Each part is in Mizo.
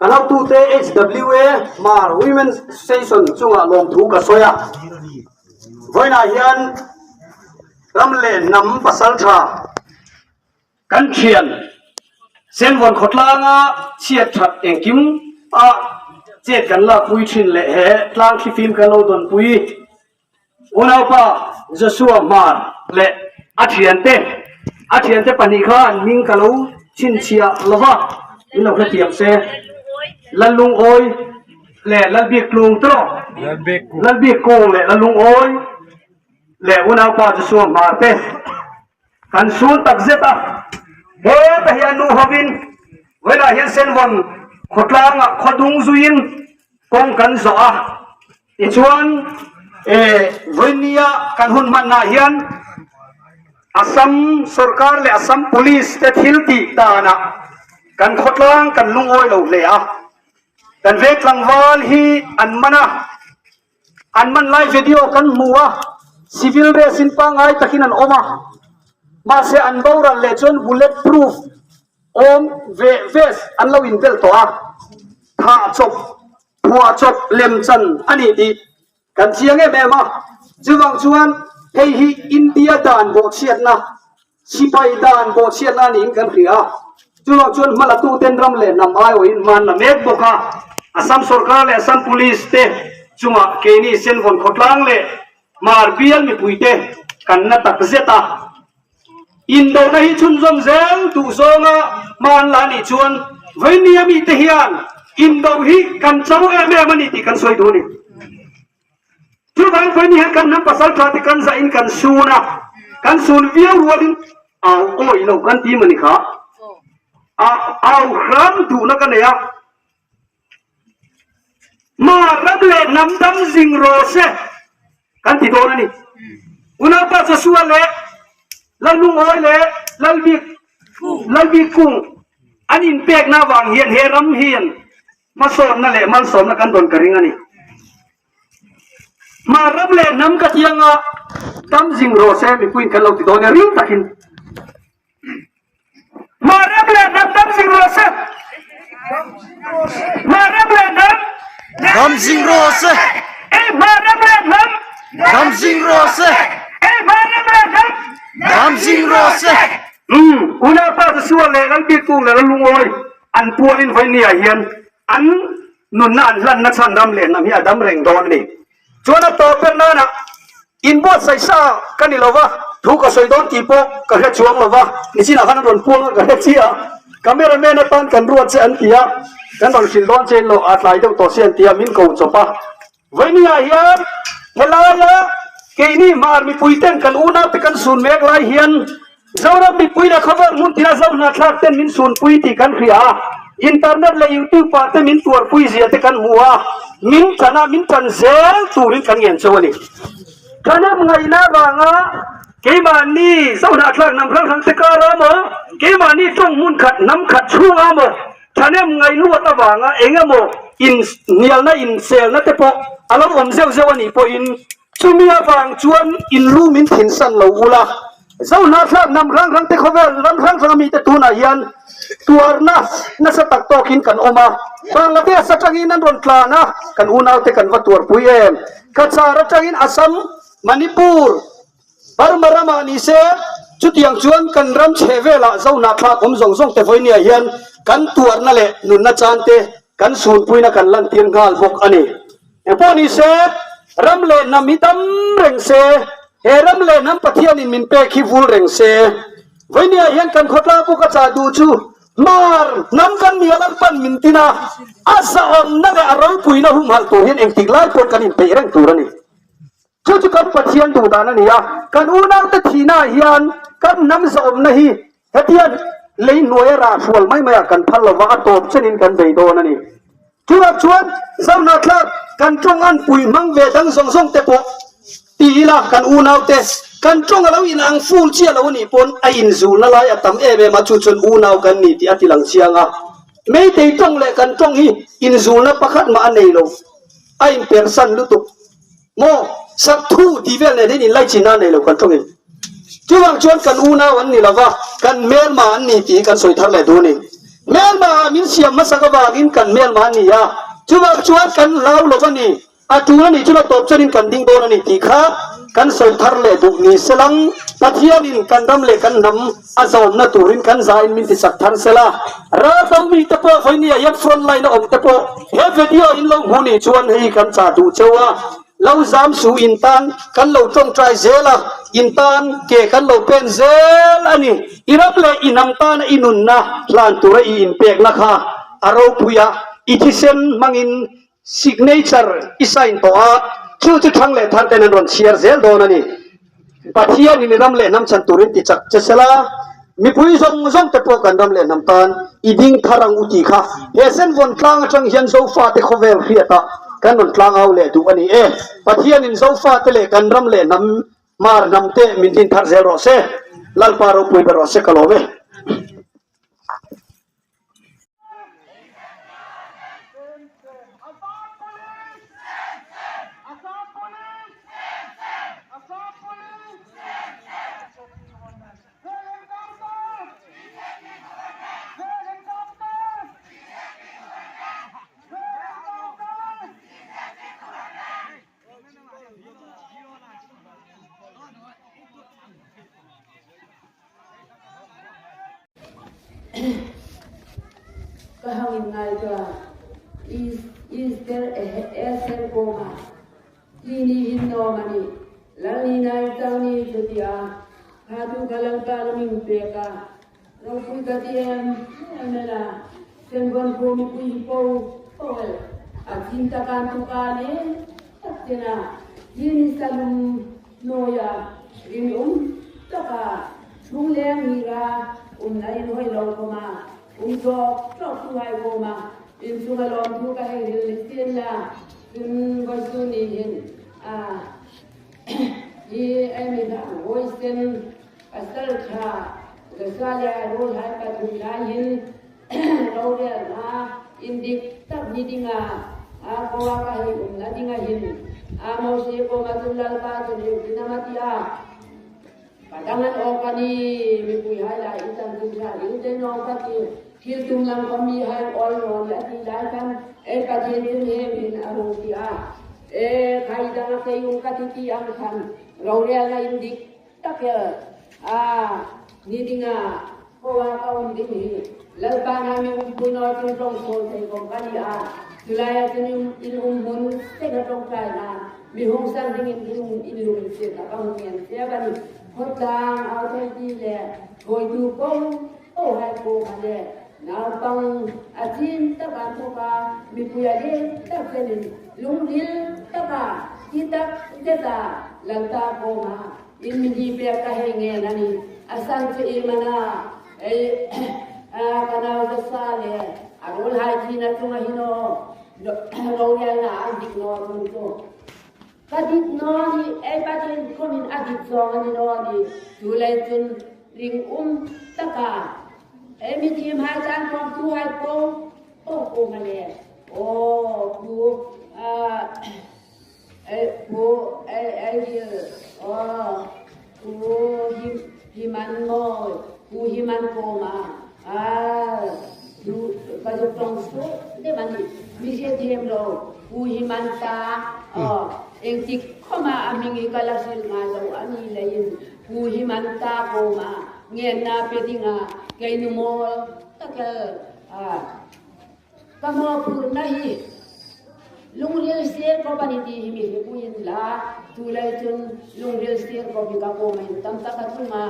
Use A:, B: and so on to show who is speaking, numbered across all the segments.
A: Kan hotute HWA Hmar Women's Association chungah lawmthu ka sawi a. Vawiinah hian ram leh hnam pasal tha kan thian Senvawn khawtlanga chhiat that engkim a chet kan lakpui thin leh he tlang thlifim kan lo dawnpui. Unaupa Joshua Hmar leh a thiante, a thiante pahnih kha an hming ka lo chhinchhiah lo va, min lo hrethiam se. Lallungawi leh Lalbiktlung tawh, Lalbikkung leh Lallungawi leh Unaupa Joshua Hmar te kan sun tak zet a. Heta hi a nu hovin vawilah hian Senvawn khawtlangah khawdung zuiin kawng kan zawh a. Tichuan, vawinia kan hun hmanah hian Assam sorkar leh Assam Police te thil tih danah kan khawtlang kan lungawi lo hle a. Kan veng tlangval hi an man a, an man lai video kan hmu a, civil dress in pangngai takin an awm a, mahse an boral leh chuan bullet proof awm ve vest an lo inbel tawh a, thah chawp Phuah chawp lem chan a ni tih kan chiang em em a, chuvang chuan hei hi India dan bawhchhiatna, sipai dan bawhchhiatna a niin kan hria a, chuvang chuan hmalatuten ram leh hnam aiawhin hman la mek bawk a, Assam sorkar leh Assam Police te chungah keini Senvawn khawtlang leh Hmar bial mipuite kan na tak zet a. Indona hi chhunzawm zel duh zawnga hma an la anih chuan Vainia mite hian indo hi kan cho em em a ni tih kan sawi duh a ni. Chuvangin Vaini hian kan hnam pasal tha te kan zahin kan sun a, kan sun viau rualin au awih lo kan ti mawni kha a au hram duhna ka nei a. Hma ram leh hnam dam zing rawh se kan ti dawn a ni. Unaupa Joshua leh Lalnungawi leh Lalbik Lalbik Kung an inpekna avang hian he ram hian hmasawnna leh malsawmna kan dawn ka ring a ni. Hma ram leh hnam ka tianga dam zing rawh se mipuiin kan lo ti dawn e ring takin. Marem leh hnam dam zing rawh se. Marem leh hnam
B: dam zing rawh se.
A: Ei Marem leh hnam
B: dam zing rawh se.
A: Ei Marem leh hnam
B: dam zing rawh se.
A: Um, unaupa Joshua leh Lalbiakung leh Lalungawi an pualin vawinia hian an nunna an hlanna chhan ram leh hnam hi a dam reng dawn a ni. Chuan a tawp ber nana inbuatsaih sa ka ni lo va, thu ka sawi dawn tih pawh ka hre chuang lo va, nichinah khan an rawn puang a ka hre chiah a, camera man atan kan ruat che an ti a, kan rawn hrilh dawn che in lo a tlai deuh tawh si an ti a, min ko chawp a. Vawinia hian helaia keini hmar mipui ten kan unau te kan sun mek lai hian Zoram mipui leh khawvel hmun tina zo hnathlak ten min sunpui tih kan hria a, internet leh youtube ah te min tuarpui zia te kan hmu a, min tan a, min tan zel turin kan ngen chauh a ni. Thahnem ngaihna avanga keimahni zo hnathlak hnam hrang hrang te kar a maw, keimahni tawng hmun khat hnam khat chhunga maw, thahnem ngaihluat avanga eng emaw in hnialna inselna te pawh a lo awm zeuh zeuh a nih pawhin chumi avang chuan in lu min thinsan lo ula, Zohnathlak hnam hrang hrang te khawvel ram hrang hrang ami te tunah hian tuarna nasa tak tawkin kan awm a, Bangladesh atangin an rawn tlan a, kan unaute kan va tuarpui em? Cachar atangin Assam, Manipur, Burma ramah ni se, chutiang chuan kan ram chhe velah Zohnathlak awm zawng zawng te vawinia hian kan tuarna leh nunna chan te kan sunpuina kan lantir nghal bawk a ni. Engpawh ni se, ram leh hnam hi dam reng se, he ram leh hnam Pathianin min pek hi vul reng se. Vawinia hian kan khawtlang pawh ka chah duh chu Hmar hnam kan nia Lalpan min tin a, a zahawmna leh a ropuina humhalh tur hian engtik lai pawn kan inpeih reng tur a ni. Chu chu kan Pathian duh dan a ni a, kan unaute thihnaah hian kan hnam zahawmna hi Hetiang lei hnuaia rah hrual mai maiah kan phal lova a tawp chenin kan bei dawn a ni. Chuvang chuan Zohnathlak kan tawng an pui hmang ve dang zawng zawng te pawh ti ila kan unaute kan tawng a lo inang ful chiah lo a nih pawn a inzulna lai a tam em em a, chu chuan unau kan ni tih a ti lang chiang a. Meitei tawng leh kan tawng hi inzulna pakhat mah a nei lo, a inpersan lutuk. Maw? Sakthu tih vel nen hian inlaichin a nei lo kan tawngin. Chuvang chuan kan unau an ni lova, kan hmelma an ni tih hi kan sawi thar leh duh a ni. Hmelma ah min siam hmasak avangin kan hmelma a ni a, chuvang chuan kan hlau lo a ni. A tul a nih chuan a tawp chuanin kan ding dawn a ni tih kha kan sawi thar leh duh ni selang Pathianin kan ram leh kan hnam a zawmna turin kan zain min tichak thar sela. Raldo mite pawh vawinia hian front line a awm te pawh he video in lo hmu nih chuan hei kan chah duh cheu a, lo zam suh in tan kan lo tawngtai zel a, in tan ke kan lo pen zel a ni. I ram leh i hnam tana i nunna hlan tura i inpekna kha a ropui a, i thisen hmangin Signature i sign tawh a, chu chu thang leh thar ten an rawn chhiar zel dawn a ni. Pathianin i ram leh hnam chhan turin ti chak che sela, mipui zawng zawng te pawh kan ram leh hnam tan i ding thar ang u tih kha he senvawn tlang atang hian Zofate khawvel hriatah kan rawn tlang au leh duh a ni e. Pathianin Zofate leh kan ram leh hnam hmar hnam te min din thar zel rawh se. Lalpa ropui ber rawh se ka lawm e.
C: Ka hangin ngai ka is is there a esel koma ti ni hin no mani lal ni nai tang ni chu ti a kha tu kha lal pa la ming pe ka ropui ka ti em em la sen bon ko mi pui hi po po a chin ta kan tu ka ne tak tena yin salum Hnuaia rinawm taka chhungleng hira um na in hawi lo khawm a, um tlawk tlawk tu hai khawm a, inchung a lawm thu ka hei ril ni sin la, cun Vawisu nih hin a hi ei mi hna Vawisen pasal tha Joshua le a rawl hai pathum lai hin rorel hna inn dik tak ni dingah a koa ka hei um na dingah hin a Moses kong ahcun Lalpa cun hitin a ti a Padang an awk ani mipui hai lai i chan tum hlah ding te nong ka ti thil tum lang mi hai ol nawn le ti lai kan e Pathian cun he min a hung ti a e khai dang a kei um ka ti ti ang khan rorel na in dik tak a ni dingah Hoa ka um ding hi Lalpa na mi umpui nawl cun tlong sawl thei ko ka ni a culai ah cun in um hmun te ka tlongtlai na mi hung san ding in in in lung in ka hung ngen sia ban khawtlang au thei ti le hawitu kong o hai ko ma le naupang a cin tak an thoka mipui a le tak senin lungril taka ti tak zeta lalta ko ma In mi pek ka hei ngen ani a san cu i mana ei ka nau zasa le a rawl hai thi na chung a hino rorial na an dik no chung cu ka dit no ni ei pathin khomin a dit zong ani no ni tu lei cun ring um taka ei mi thim hai chan khong tu hai ko o ko ma le o ku a Pu Ariel aw Pu Himan maw Pu Himan ko ma ka zuk tong su de man mi se them lo Pu Himan ta aw engtik khoma aming i kala sil nga lo ani lein Pu Himan ta ko ma ngen na pe dinga kei nu mol takel Ka mawhphurhna hi lungril sir ko kan i ti hi mi hi buin la tu lei cun lungril sir ko bi ka ko mai tam tak a chunga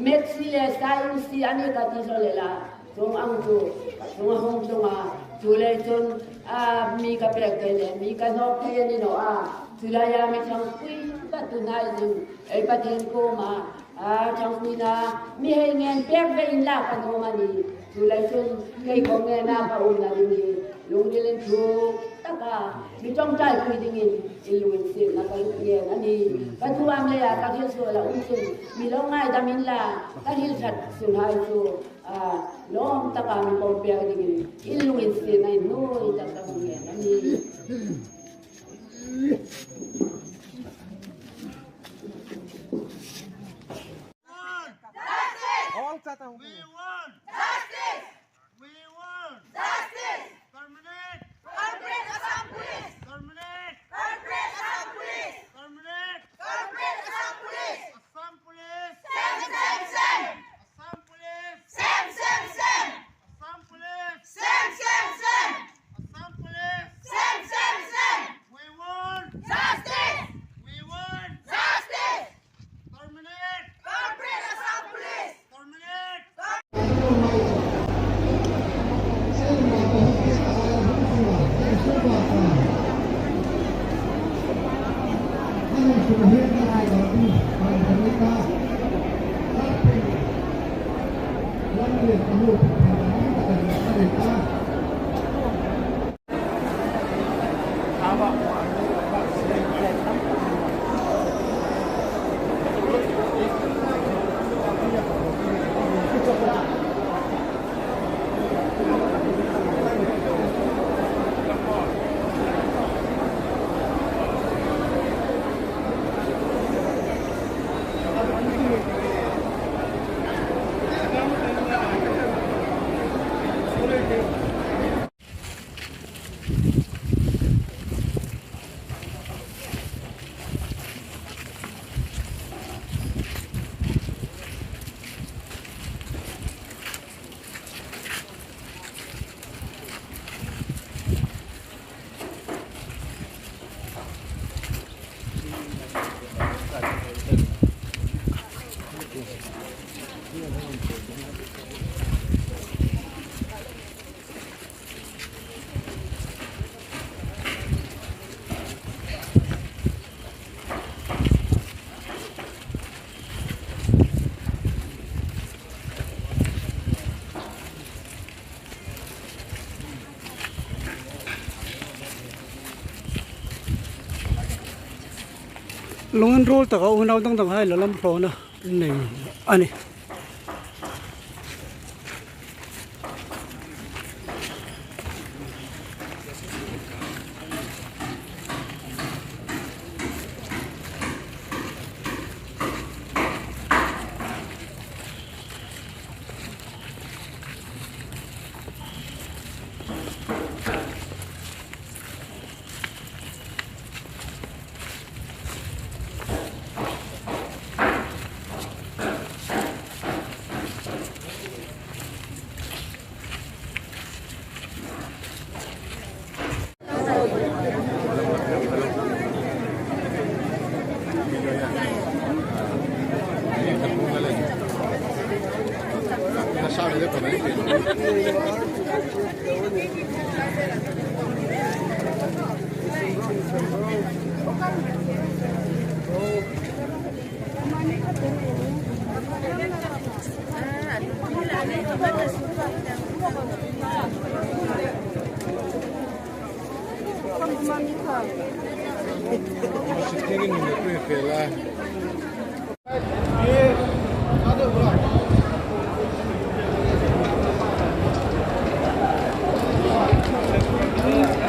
C: met si le science si ani ka ti zo le la chung ang chu ka chung a hung chunga tu lei cun a mi ka pek te le mi ka nok thei ani no a tu lai ya mi thang pui pa tu nai ding ei pathen ko ma a thang pui na mi hei ngen pek ve in la kan hom ani Cu lei cun kei kong nge na ka um na ding hi lungril in thu taka mi ṭongṭai pui dingin in lung in sil na ka lut ngen ani. Ka thuam lei ah ka thil sual a um cun mi lo ngaidam in la ka thil ṭhat sun hai cu lawm taka mi pom pek dingin in lung in sil na in nui tak ka hmu ngen ani.
B: We want justice. We want justice. We want.
A: Lung an rul tak a unau dang dang hai la lam hrawn a nei a ni.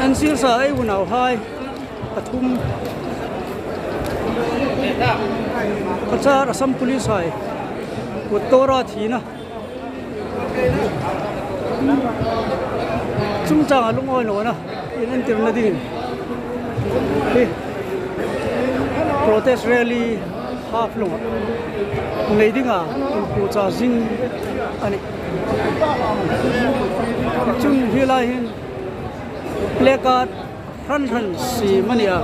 A: An sir sa ei unau hai pathum Cachar Assam Police hai kut tawra thina chungchanga lungawi lawna in entirna ding hi protest rally half lawng nei dinga inpuhchah zing a ni chung helai hian placard hran hran sim a ni a.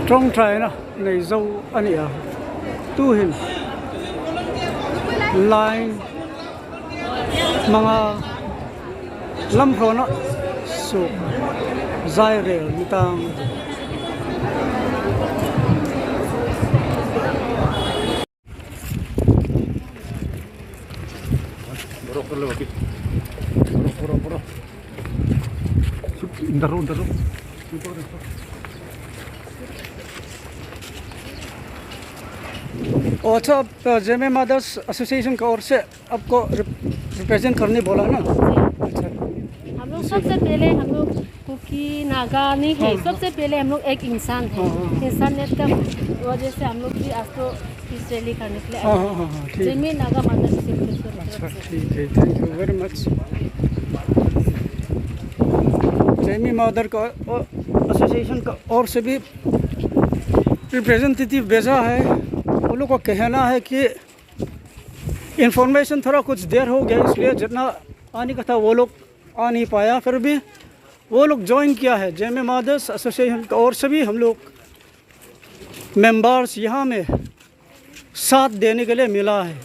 A: Tawngtaina nei zo a ni a tuhin line hmanga lam hrawn a suk zai rel ni tang. अच्छा आप जेमे mother's association का ओर से आपको represent करने बोला ना अच्छा
D: हम लोग सबसे पहले हम लोग कुकी नागा नहीं है, सबसे पहले हम लोग एक इंसान है। इंसानियत का वजह से हम लोग भी आज तो Peace rally करने के लिए
E: हाँ
D: आए
E: हाँ हाँ हाँ
D: हैं।
E: ठीक।
D: जेमी नागा मदर्स की
E: अच्छा
D: तरफ से।
E: ठीक है, thank you very much. Zemi mother का एसोसिएशन का और से भी रिप्रेजेंटेटिव भेजा है। उन लोग का कहना है कि इंफॉर्मेशन थोड़ा कुछ देर हो गया, इसलिए जितना आने का था वो लोग आ नहीं पाया, फिर भी वो लोग ज्वाइन किया है। जेमी मदर्स एसोसिएशन का और से भी हम लोग मेंबर्स यहाँ में साथ देने के लिए मिला है।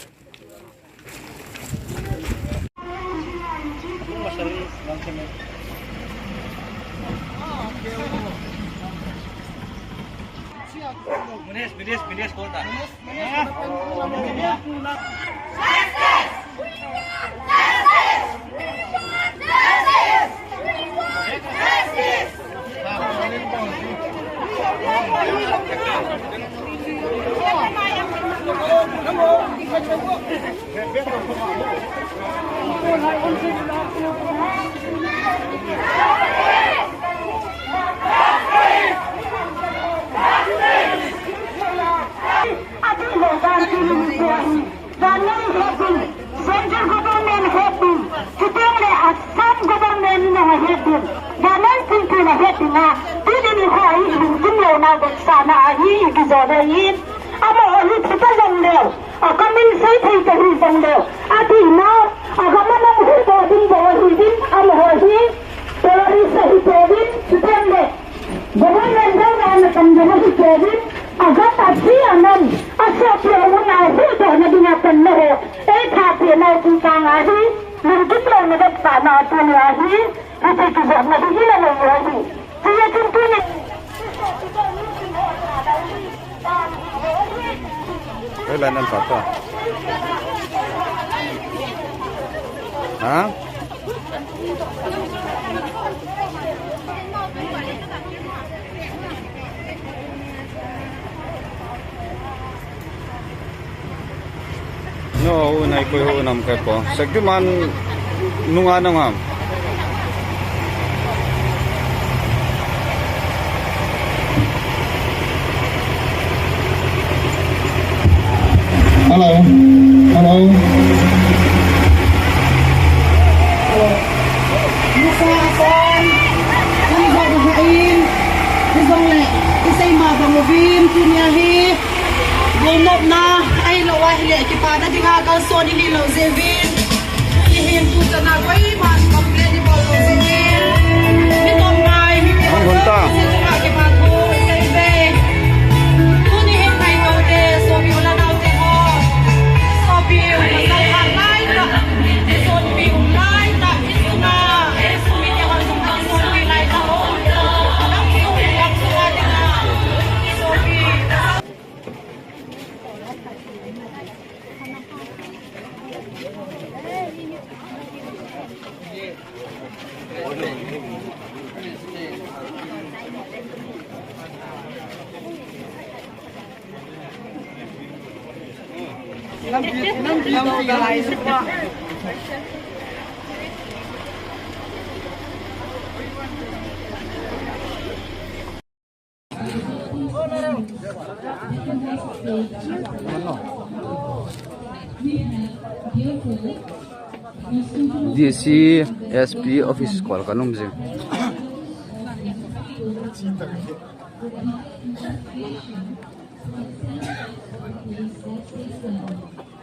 F: Central government heading, chutong le Assam government na heading, ganan pintu na heading na, pili ni ho ai lungkin lo na sa na hi ki zo da yin, amo hi thita jong leo, akamin sei thei ta hi jong leo, ati na agamanam hu to din bo hi din amo ho hi terrorist hi to din chutong le government do na na kan jo hi to din agat athi anan asa pe na hu to na dinga kan na ho e tha pe na ku ka nga hi lungkin lo na sa na tu ni a hi ri te ki zo na hi na lo hi ti ya tin tu ni.
B: Cái lên anh Phật à? Hả? No, unay ko yung unam kay po. Sagdi man nunga nung ham.
G: Hello, hello.
H: Musa San, Hain, Isong le, Isay Mabanguvin, Tunyahi, Gonop na, ay lawa hili, kipada di nga kalson hili lo zevin, Ihin tuta na koy man, komple ni bolo zevin, Mitom ngay, mimi
B: Ang hunta.
H: kipato, isay be, Tunihin kay taute, sobi wala na ute ho, sobi masal hanay na, son bi ulay na, isunga, sumiti hon sumang son bi lay na ho, lam sum lam sunga na, sobi.
B: DC SP office call kanum jing.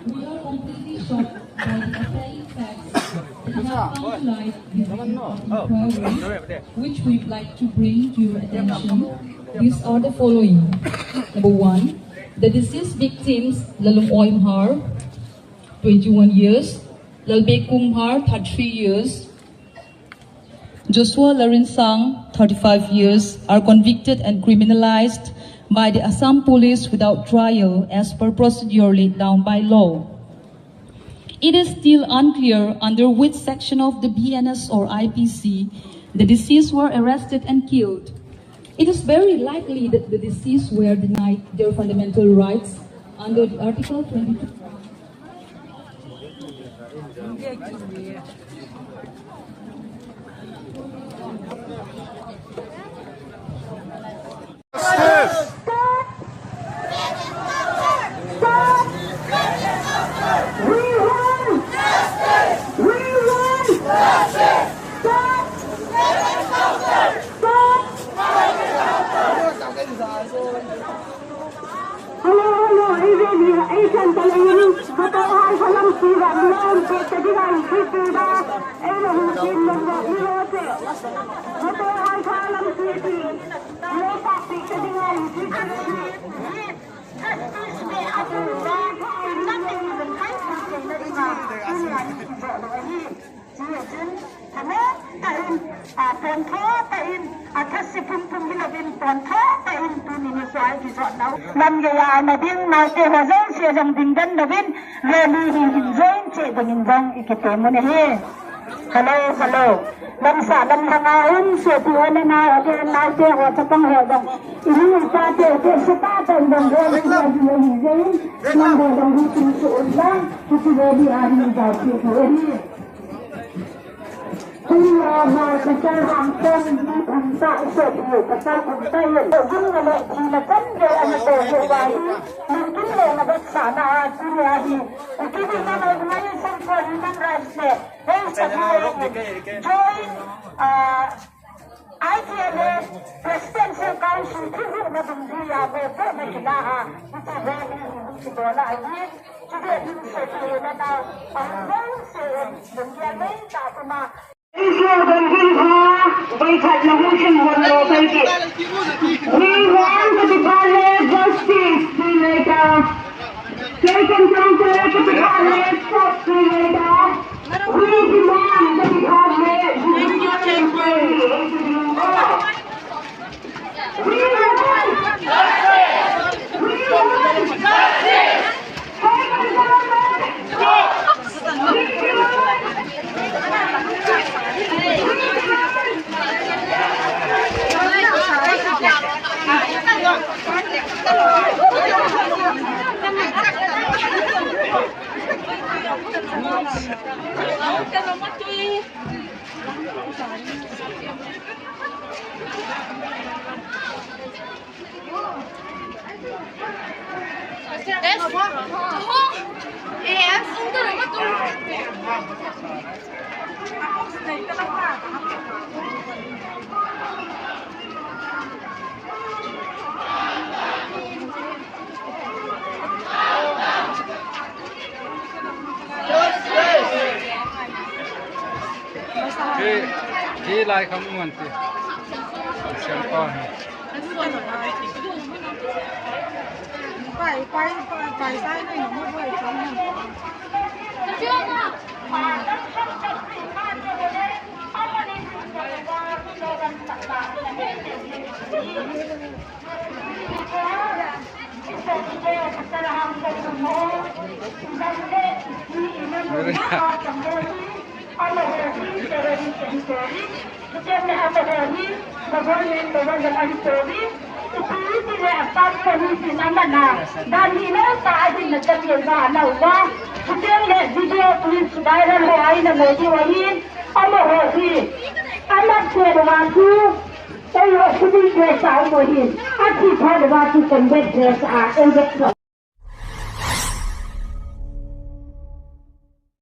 I: We are completely shocked by the appalling facts that have come to light during our inquiry, which we'd like to bring to your attention. These are the following. Number 1, the deceased victims Lalung Oimhar, 21 years, Lalbe Kumhar, 33 years, Joshua Larinsang, 35 years, are convicted and criminalized by the Assam police without trial as per procedure laid down by law. It is still unclear under which section of the BNS or IPC the deceased were arrested and killed. It is very likely that the deceased were denied their fundamental rights under the Article 22.
B: Justice!
F: Hello hello lamsa lam hanga um se ti ona na ate na te ho chapang ho dong ini pa te te se pa tan dong ho ni ni ni ni nam ho dong hu tin su la tu ti re bi a ni da ti ho ni Kuya ma ka sa hang tan ang sa se ti ka sa ang ta ye gun na le ti na kan ge an to ho wa hi nang kin le na bat sa na a ti ya hi ti ni na organization for human rights le join ITLA Presidential Council thu na dum di ya bo po na kila ha iti rally hi bola hi chude din se ti na na ang bo se dum ya nei ta kuma We want to declare justice to later. Taken from to declare justice later. We demand the department. Thank you, We want justice. We want justice. Taken We demand.
B: Khi lại không nguồn thì xem con
H: phải quay phải sai này nó mới vậy không